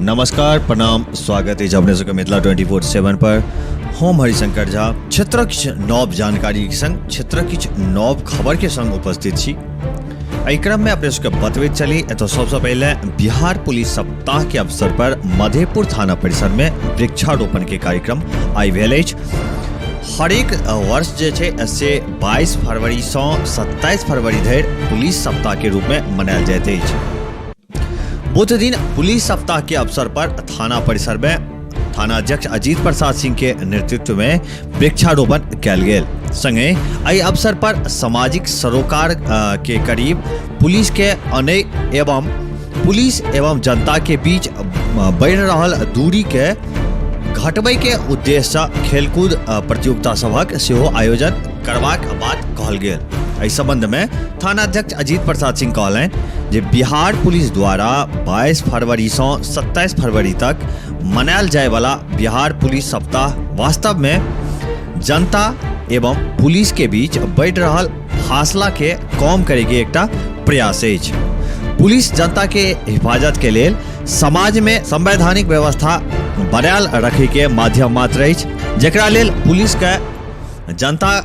नमस्कार, प्रणाम, स्वागत अछि अपने सबके मिथिला 24/7 पर। हम हरिशंकर झा क्षेत्रक किछु नव जानकारीके संग, क्षेत्रक किछु नव खबरके संग उपस्थित छी। एहि क्रममे अपने सबके बतबैत चली, एतऽ सबसँ पहिले बिहार पुलिस सप्ताहके अवसर पर मधेपुर थाना परिसरमे वृक्षारोपणके कार्यक्रम आइ भेल अछि। हरेक वर्ष जे छै से 22 फरवरीसँ 27 फरवरी धरि पुलिस सप्ताहके रूपमे मनायल जाइत अछि। बुध दिन पुलिस सप्ताह के अवसर पर थाना परिसर में थानाध्यक्ष अजीत प्रसाद सिंह के नेतृत्व में वृक्षारोपण कयल गेल। संगे एहि अवसर पर सामाजिक सरोकार के करीब पुलिस के अनेक एवं पुलिस एवं जनता के बीच बढ़ि रहल दूरी के घटबै के उद्देश्य सँ खेलकूद प्रतियोगिता सभक सेहो आयोजन करबाक बात कहल गेल। एहि संबंध में थानाध्यक्ष अजीत प्रसाद सिंह कहलनि जे बिहार पुलिस द्वारा 22 फरवरी सँ 27 फरवरी तक मनायल जायवला बिहार पुलिस सप्ताह वास्तव में जनता एवं पुलिस के बीच बढ़ि रहल फासला के कम करे के एकटा प्रयास अछि। पुलिस जनता के हिफाजत के लेल समाज में संवैधानिक व्यवस्था बनायल रखे के माध्यम मात्र अछि, जेकरा लेल पुलिस के जनता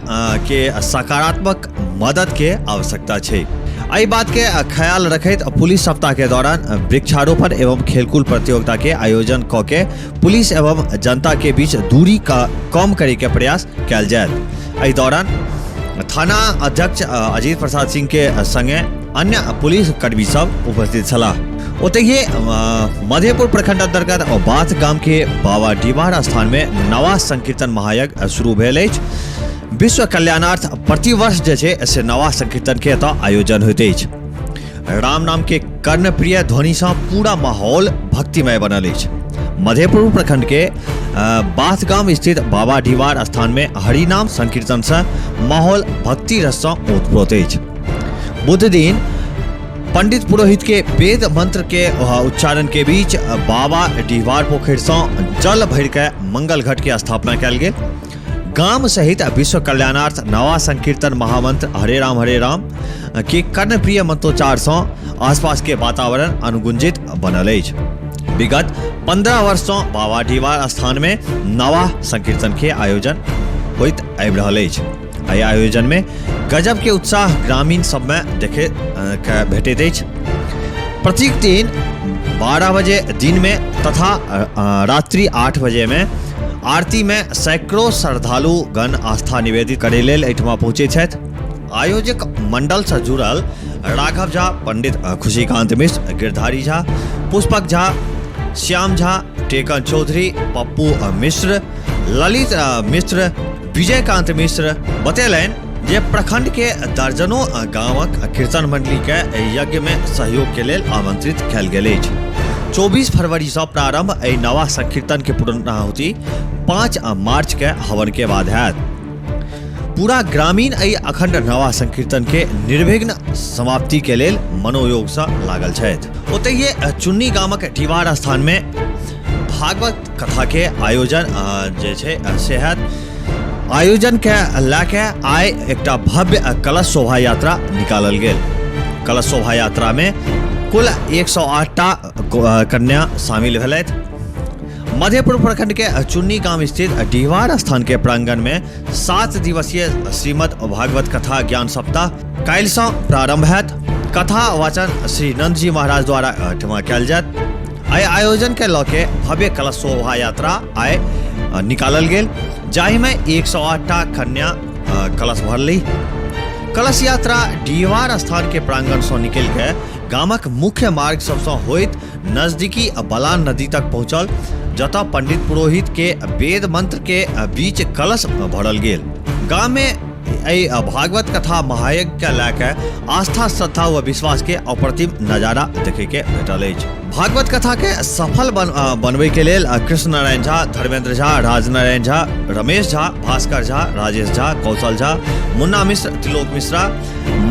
के सकारात्मक मदद के आवश्यकता छै। एहि बात के ख्याल रखैत पुलिस सप्ताह के दौरान वृक्षारोपण एवं खेलकूद प्रतियोगिता के आयोजन क के पुलिस एवं जनता के बीच दूरी का कम करे के प्रयास कयल जायत। एहि दौरान थाना अध्यक्ष अजीत प्रसाद सिंह के संगे अन्य पुलिस कर्मी सब उपस्थित छलाह। ओतहि मधेपुर प्रखंड अंतर्गत बाथ गाम के बाबा डीमार स्थान में नवा संकीर्तन महायज्ञ शुरू भेल अछि। विश्व कल्याणार्थ प्रतिवर्ष जे छै से नवा संकीर्तन के एतऽ आयोजन होइत अछि। राम नाम के कर्णप्रिय ध्वनि सँ पूरा माहौल भक्तिमय बनल अछि। मधेपुर प्रखंड के बाथगाम स्थित बाबा डीवार स्थान में हरिनाम संकीर्तन सँ माहौल भक्ति रस सँ ओतप्रोत अछि। बुध दिन पंडित पुरोहित के वेद मंत्र के उच्चारण के बीच बाबा डीहवार पोखरि सँ जल भरि के मंगल घट के स्थापना कयल गेल। गाम सहित विश्व कल्याणार्थ नवा संकीर्तन महामंत्र हरे राम के कर्णप्रिय मंत्रोच्चार सँ आसपास के वातावरण अनुगुंजित बनल अछि। विगत 15 वर्ष सँ बाबा डीहवार स्थान में नवा संकीर्तन के आयोजन होइत आबि रहल अछि। एहि आयोजन में गजब के उत्साह ग्रामीण सब में देखे के भेटैत अछि। प्रत्येक दिन 12 बजे दिन में तथा रात्रि 8 बजे में आरती में सैकड़ों श्रद्धालु गण आस्था निवेदित करे लेल एहिठमा पहुँचे छथि। आयोजक मंडल से जुड़ल राघव झा, पंडित खुशीकांत मिश्र, गिरधारी झा, पुष्पक झा, श्याम झा, टेकन चौधरी, पप्पू मिश्र, ललित मिश्र, विजयकांत मिश्र बतेलनि जे प्रखंड के दर्जनों गांवक कीर्तन मंडली के यज्ञ में सहयोग के लेल आमंत्रित कयल गेल अछि। 24 फरवरी सँ प्रारंभ एहि नवा संकीर्तन के पूर्णाहुति 5 मार्च के हवन के बाद हैत। पूरा ग्रामीण एहि अखंड नवा संकीर्तन के निर्विघ्न समाप्ति के लेल मनोयोग सँ लागल छथि। ओतहिये चुन्नी गामक डीवार स्थान में भागवत कथा के आयोजन जे छै से हैत। आयोजन के लए के आइ एकटा भव्य कलश शोभा यात्रा निकालल गेल। कलश शोभा यात्रा में कुल 108टा कन्या शामिल भेलथि। मधेपुर प्रखंड के चुन्नी गाम स्थित डीहवार स्थान के प्रांगण में 7 दिवसीय श्रीमद् भागवत कथा ज्ञान सप्ताह काल्हि सँ प्रारंभ हैत। कथा वाचन श्री नंदजी महाराज द्वारा एहिठमा कयल जायत। एहि आयोजन के लऽ के भव्य कलश शोभा यात्रा आइ निकालल गेल, जाहिमे 108टा कन्या कलश भरली। कलश यात्रा डीहवार स्थान के प्रांगण सँ निकलि के गामक मुख्य मार्ग सबसँ होइत नजदीकी बलान नदी तक पहुंचल, जतऽ पंडित पुरोहित के वेद मंत्र के बीच कलश भरल गेल। गाम में एहि भागवत कथा महायज्ञ के लए के आस्था, श्रद्धा व विश्वास के अप्रतिम नजारा देखे के भेटल अछि। भागवत कथा के सफल बनबै के लेल कृष्ण नारायण झा, धर्मेंद्र झा, राजनारायण झा, रमेश झा, भास्कर झा, राजेश झा, कौशल झा, मुन्ना मिश्र, त्रिलोक मिश्रा,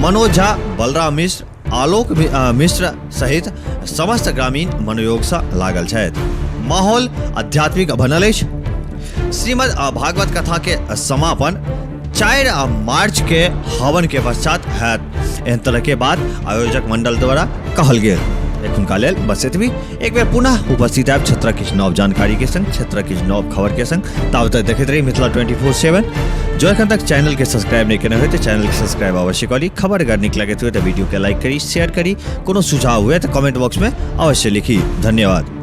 मनोज झा, बलराम मिश्र, आलोक मिश्र सहित समस्त ग्रामीण मनोयोग सँ लागल छथि। माहौल आध्यात्मिक बनल अछि। श्रीमद् भागवत कथा के समापन 4 मार्च के हवन के पश्चात हैत। एहन तरह के बात आयोजक मंडल द्वारा कहल गेल। एखुनका लेल बस एतबी। एक बेर पुनः उपस्थित आयब क्षेत्रक किछु नव जानकारी के संग, क्षेत्रक किछु नव खबर के संग। ताबत तक देखैत रही मिथिला 24/7। जो एखन तक चैनल के सब्सक्राइब नहीं केने होय तऽ चैनल के सब्सक्राइब अवश्य करी। खबर अगर नीक लगैत हुए तऽ वीडियो के लाइक करी, शेयर करी। कोनो सुझाव हुए तऽ कमेंट बॉक्स में अवश्य लिखी। धन्यवाद।